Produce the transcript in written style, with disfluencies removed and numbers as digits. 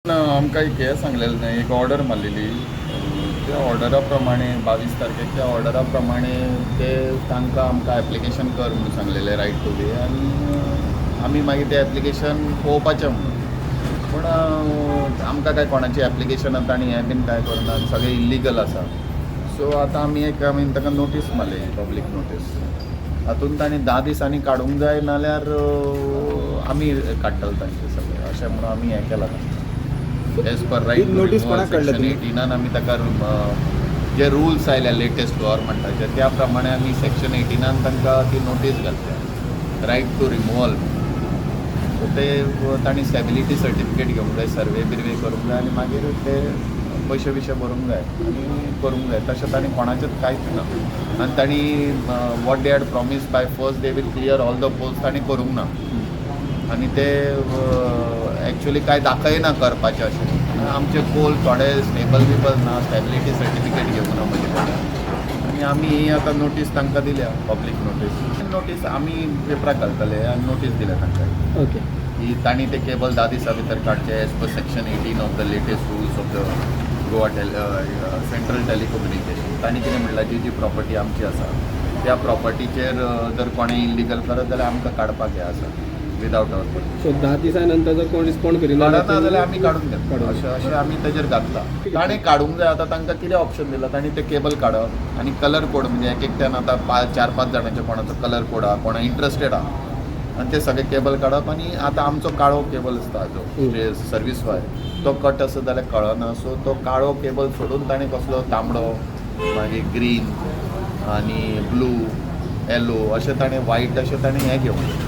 ना, आमकां एक हें सांगलेलें न्हय, एक ऑर्डर मारलेली. त्या ऑर्डरा प्रमाणे 22 तारखेक, त्या ऑर्डरा प्रमाणे ते तांकां आमकां एप्लिकेशन कर म्हणून सांगलेलें, रायट टू वे. आनी आमी मागीर तें एप्लिकेशन पळोवपाचें म्हणून. पूण आमकां काय कोणाची एप्लिकेशनां तांणी हें बीन कांय करूना आनी सगळें इल्लिगल आसा. सो आतां आमी एक आमी ताका नोटीस मारली, पब्लीक नोटीस. हातून तांणी 10 दिसांनी काडूंक जाय, नाल्यार आमी काडटले तांचे सगळें, अशें म्हणून आमी हें केलां एज पर रायट. ही notice कोणाक काडल्या सेक्शन तुमी? 18न आमी ताका जे रुल्स आयल्या लेटेस्ट गव्हर्मेंटाचे, त्या प्रमाणे आमी सेक्शन 18न तांकां ती नोटीस घातल्या, रायट टू रिमुवल. सो ते तांणी स्टॅबिलिटी सर्टिफिकेट घेवंक जाय, सर्वे बिर्वे करूंक जाय आनी मागीर ते पयशे बिशे भरूंक जाय आनी करूंक जाय. तशें तांणी कोणाचेंच कांयच ना. आनी तांणी what they had promise by first they will clear all the poles, तांणी करूंक ना. आनी ते एक्चुली कांय दाखयना करपाचें अशें. आमचे पोल थोडे स्टेबल बिबल ना, स्टॅबिलिटी सर्टिफिकेट घेवंक ना म्हजे कडेन. आनी आमी ही आतां नोटीस तांकां दिल्या, पब्लीक नोटीस. नोटीस आमी पेपराक घालतले आनी नोटीस दिल्या तांकां की तांणी ते केबल 10 दिसां भितर काडचे as per section 18 of the latest rules of the Goa Central Telecommunication. तांणी कितें म्हणलां, जी जी प्रॉपर्टी आमची आसा त्या प्रॉपर्टीचेर जर कोणें इलिगल करत जाल्यार आमकां काडपाक हें आसा विदावट our so 10 दिसां नंतर जर कोण रिस्पॉन्ड करिना काडना जाल्यार आमी काडून घेतले. काडून. अशें अशें आमी तेजेर घातलां. ताणें काडूंक जाय. आतां तांकां कितें ऑप्शन दिलां? तांणी ते केबल काडप आनी कलर कोड, म्हणजे एक एकट्यान आतां पांच, चार पांच जाणांचे कोणाचो कलर कोड आहा, कोणा इंट्रस्टेड आहा, आनी ते सगळे केबल काडप. आनी आतां आमचो काळो केबल आसता जो सर्वीस वायर, तो कट आसत जाल्यार कळना. सो तो काळो केबल सोडून ताणें कसलो तांबडो, मागीर ग्रीन आनी ब्लू, येलो अशें ताणें, वायट अशें ताणें हें घेवंक.